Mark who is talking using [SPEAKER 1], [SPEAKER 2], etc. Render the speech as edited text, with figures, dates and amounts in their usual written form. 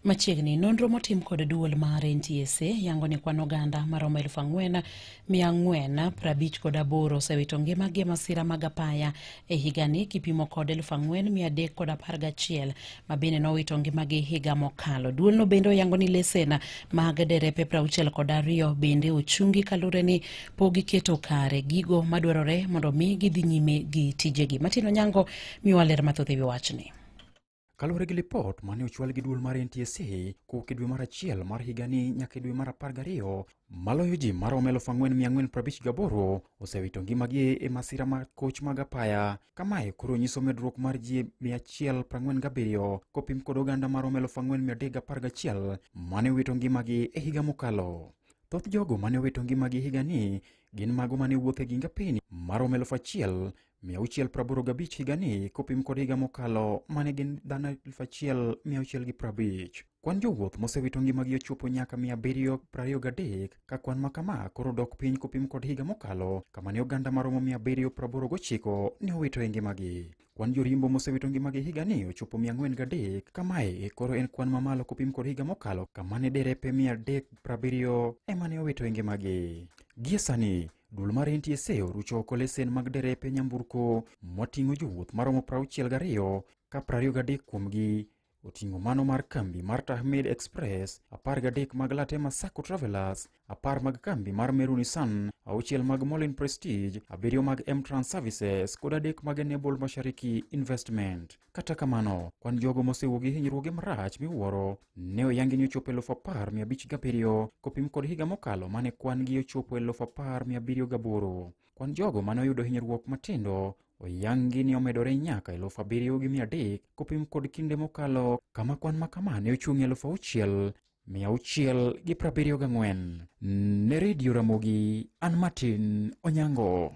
[SPEAKER 1] Machiegni, nonro motim kod duol mar NTSA yango ni kwan oganda maromo 4,458 osewito ngimagi e masira mag apaya e higani kipimo kod 4,311 ma bende nowito ngimagi higa mokalo. Duolno bende oyango ni lesen mag derepe 62 bende ochungi kalure ni pok giketo kare gigo madwarore mondo mi gidhi nyime gi tijegi. Martin Onyango miwa ler mathoth e wi wachni.
[SPEAKER 2] Kaluwore gi lipot mane ochwal gi duol mar NTSA kowuok e dwe mar achiel mar higani nyaka e dwe mar 12, maloyo ji maromo 4,458 osewito ngimagi e masira mar koch mag apaya. Kamae koro nyiso medruok mar ji 147 kopim kod oganda maromo 4,311 mane owito ngimagi e higa mokalo. Thoth jogo mane owito ngimagi higani gin mago mane wuotho e ging apini maromo 1,685 higani kopim kod higa mokalo mane gin dhano 1,650. Kwan jowuoth mosewito ngimagi ochopo nyaka 723 ka kwan ma kama koro dok piny kopim kod higa mokalo kama ne oganda maromo 789 ne owito e ngimagi. Kwan joriembo mosewito ngimagi higani ochopo 403 kamae koro en kwan mamalo kopim kod higa mokalo kama ne derepe 370 ema ne owito e ngimagi. Gie sani, duol mar NTSA orucho oko lesen mag derepe nyamburko moting'o jowuoth maromo 62 ka 23 kuomgi oting'o mano mar kambi mar Tahmid Express, 13 mag Latema Sacco Travelers, 10 mag kambi mar Meru Nissan, 6 mag Molin Prestige, 7 mag M-Trans Services kod 3 mag Enable Mashariki Investment. Kata kamano, kwan jogo mosewuok gi hinyruoge marach miwuoro ne oyangi ni ochopo 10,507 kopim kod higa mokalo mane kwan gi ochopo 10,708. Kwan jogo mane oyudo hinyruok matindo oyangi ni omedore nyaka 7,300 kopim kod kinde mokalo kama kwan ma kama ne ochung' 6,674. Ne Radio Ramogi, an Martin Onyango.